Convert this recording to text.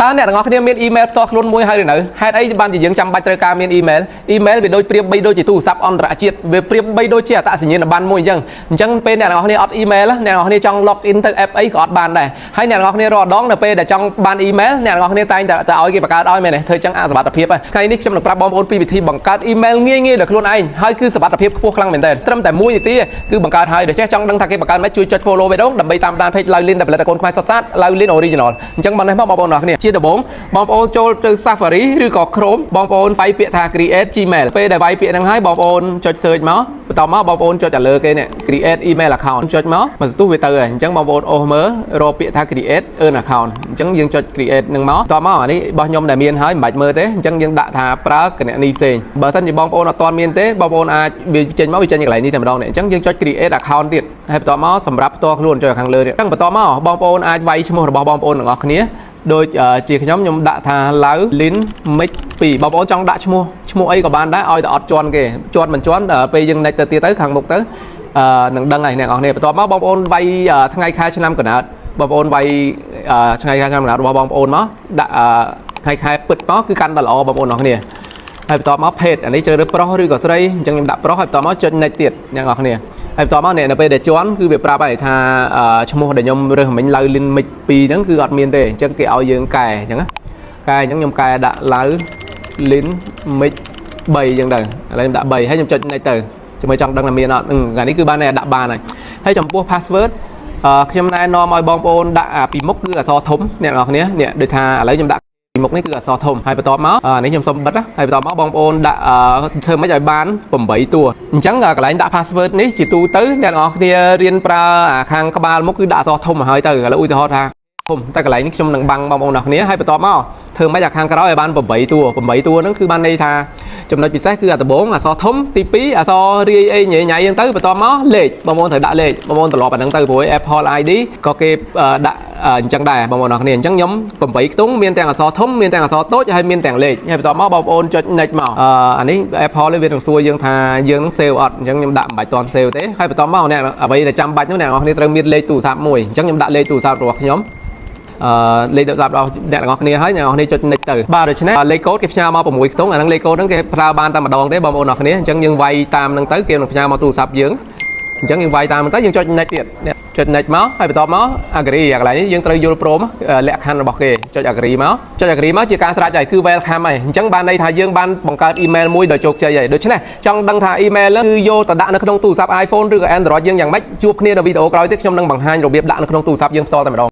តើអ្នកទាំងអស់គ្នាមានអ៊ីមែលផ្ទាល់ខ្លួនមួយហើយឬនៅហេតុអីបានជាយើងចាំបាច់ត្រូវការមានអ៊ីមែលអ៊ីមែលវាដូចប្រៀបបីដូចជាទូរស័ព្ទអន្តរជាតិវាប្រៀបបីដូចជាអត្តសញ្ញាណប័ណ្ណមួយអញ្ចឹងអញ្ចឹងពេលអ្នកទាំងអស់គ្នាអត់អ៊ីមែលអ្នកទាំងអស់គ្នាចង់ log in ទៅ app អីក៏អត់បានដែរហើយអ្នកទាំងអស់គ្នារាល់ដងនៅពេលដែលចង់បានអ៊ីមែលអ្នកទាំងអស់គ្នាតែងតែទៅឲ្យគេបង្កើតឲ្យមែនទេធ្វើអញ្ចឹងអសុវត្ថិភាពហើយថ្ងៃនេះខ្ញុំនឹងប្រាប់បងប្អូនពីវិធីបង្កើតអ៊ីមែលងាយៗដោយខ្លួនឯងហើយគឺសុវត្ថិភាពខ្ពស់ខ្លាំងមែនទែនត្រឹមតែ1នាទីគឺបង្កើតហើយដូច្នេះចង់ដឹងថាគេបង្កើតម៉េចជួយចុច follow បេះដូងដើម្បីតាមដាន page ឡៅលីនដែលផលិតកូនខ្មែរសុទ្ធសាធឡៅលីន original អញ្ចឹងបាននេះមកបងប្អូនទាំងអស់គ្នាជាដំបូងបងប្អូនចូលទៅ Safari ឬក៏ Chrome បងប្អូនវាយពាក្យថា create Gmail ពេលដែលវាយពាក្យហ្នឹងហើយបងប្អូនចុច search មកបន្តមកបងប្អូនចុចឲ្យលើគេនេះ create email account ចុចមកមកស្ទុះវាទៅហើយអញ្ចឹងបងប្អូនអូសមើលរកពាក្យថា create an account អញ្ចឹងយើងចុច create នឹងមកតមកអានេះរបស់ខ្ញុំដែលមានហើយមិនបាច់មើលទេអញ្ចឹងយើងដាក់ថាប្រើគណនីផ្សេងបើសិនជាបងប្អូនអត់ទាន់មានទេបងប្អូនអាចវាចេញមកវាចេញកន្លែងនេះតែម្ដងនេះអញ្ចឹងយើងចុច create account ទៀតហើយបន្តមកសម្រាប់ផ្ទាល់ខ្លួនចុចខាងលើនេះអញ្ចឹងបន្តមកបងប្អូនអាចវាយឈ្មោះរបស់បងប្អូនទាំងអស់គ្នាដូចជាខ្ញុំខ្ញុំដាក់ថាឡៅលីនមិច2បងប្អូនចង់ដាក់ឈ្មោះឈ្មោះអីក៏បានដែរឲ្យតែអត់ជន់គេជន់មិនជន់ពេលយើង next ទៅទៀតទៅខាងមុខទៅអឺនឹងដឹងហើយអ្នកនរគ្នាបន្ទាប់មកបងប្អូនវាយថ្ងៃខែឆ្នាំកំណើតបងប្អូនវាយថ្ងៃខែឆ្នាំកំណើតរបស់បងប្អូនមកដាក់ថ្ងៃខែពិតមកគឺកាន់តែល្អបងប្អូនអរគ្នាហើយបន្ទាប់មកភេទអានេះជ្រើសរើសប្រុសឬក៏ស្រីអញ្ចឹងខ្ញុំដាក់ប្រុសហើយបន្ទាប់មកចុច next ទៀតអ្នកនរគ្នាហើយបន្ទាប់មកនេះនៅពេលដែលជន់គឺវាប្រាប់ហើយថាឈ្មោះដែលខ្ញុំរើសមិញឡៅលីនមិច2ហ្នឹងគឺអត់មានទេអញ្ចឹងគេឲ្យយើងកែអញ្ចឹងណាកែអញ្ចឹងខ្ញុំកែដាក់ឡៅលីនមិច3អញ្ចឹងទៅឥឡូវខ្ញុំដាក់3ហើយខ្ញុំចុច next ទៅជាមួយចង់ដឹងថាមានអត់អានេះគឺបានតែដាក់បានហើយហើយចំពោះ password អឺខ្ញុំណែនាំឲ្យបងប្អូនដាក់ពីមុខគឺអក្សរធំអ្នកនរគ្នានេះដូចថាឥឡូវខ្ញុំដាក់ពីមុខនេះគឺអក្សរធំហើយបន្ទាប់មកអានេះខ្ញុំសុំបិទហើយបន្ទាប់មកបងប្អូនដាក់ធ្វើម៉េចឲ្យបាន8តួអញ្ចឹងកន្លែងដាក់ password នេះជាទូទៅអ្នកនរគ្នារៀនប្រើអាខាងក្បាលមុខគឺដាក់អក្សរធំឲ្យហើយទៅឥឡូវឧទាហរណ៍ថាធំតែកន្លែងនេះខ្ញុំនឹងបាំងបងប្អូនអរគ្នាហើយបន្ទាប់មកធ្វើម៉េចឲ្យខាងក្រោយឲ្យបាន8តួ8តួហ្នឹងគឺបានន័យថាចំណុចពិសេសគឺអាដំបូងអក្សរធំទី2អក្សររាយអីញ៉ៃញ៉ៃហ្នឹងទៅបន្ទាប់មកលេខបងប្អូនត្រូវដាក់លេខបងប្អូនត្រឡប់អាហ្នឹងទៅព្រោះ Apple ID ក៏គេដាក់អញ្ចឹងដែរបងប្អូនអរគ្នាអញ្ចឹងខ្ញុំ8ខ្ទង់មានទាំងអក្សរធំមានទាំងអក្សរតូចហើយមានទាំងលេខហើយបន្ទាប់មកបងប្អូនចុច next មកអានេះ Apple វានឹងសួរយើងថាយើងនឹង save អត់អញ្ចឹងខ្ញុំដាក់មិនបាច់តន់ save ទេហើយបន្ទាប់មកអ្នកអ្វីដែលចាំបាច់នោះអ្នកនរគ្នាត្រូវមានលេខទូរស័ព្ទមួយអញ្ចឹងខ្ញុំដាក់លេខទូរស័ព្ទរបស់ខ្ញុំអឺលេខទូរស័ព្ទរបស់អ្នកទាំងអស់គ្នាហើយអ្នកទាំងអស់គ្នាចុច next ទៅបាទដូច្នេះលេខកូដគេផ្ញើមក6ខ្ទង់អាហ្នឹងលេខកូដហ្នឹងគេប្រើបានតែម្ដងទេបងប្អូនអរគ្នាអញ្ចឹងយើងវាយតាមហ្នឹងទៅគេនឹងផ្ញើមកទូរស័ព្ទយើងអញ្ចឹងយើងវាយតាមហ្នឹងទៅយើងចុច next ទៀតចុច next មកហើយបន្ទាប់មក agree អាកន្លែងនេះយើងត្រូវយល់ព្រមលក្ខខណ្ឌរបស់គេចុច agree មកចុច agree មកជាការស្រេចហើយគឺ welcome ហើយអញ្ចឹងបានន័យថាយើងបានបង្កើត email មួយដោយជោគជ័យហើយដូច្នេះចង់ដឹងថា email គឺយកទៅដាក់នៅក្នុងទូរស័ព្ទ iPhone ឬក៏ Android យើងយ៉ាងម៉េចជួបគ្នានៅវីដេអូក្រោយទៀតខ្ញុំនឹងបង្ហាញរបៀបដាក់នៅក្នុងទូរស័ព្ទយើងផ្ទាល់តែម្ដង។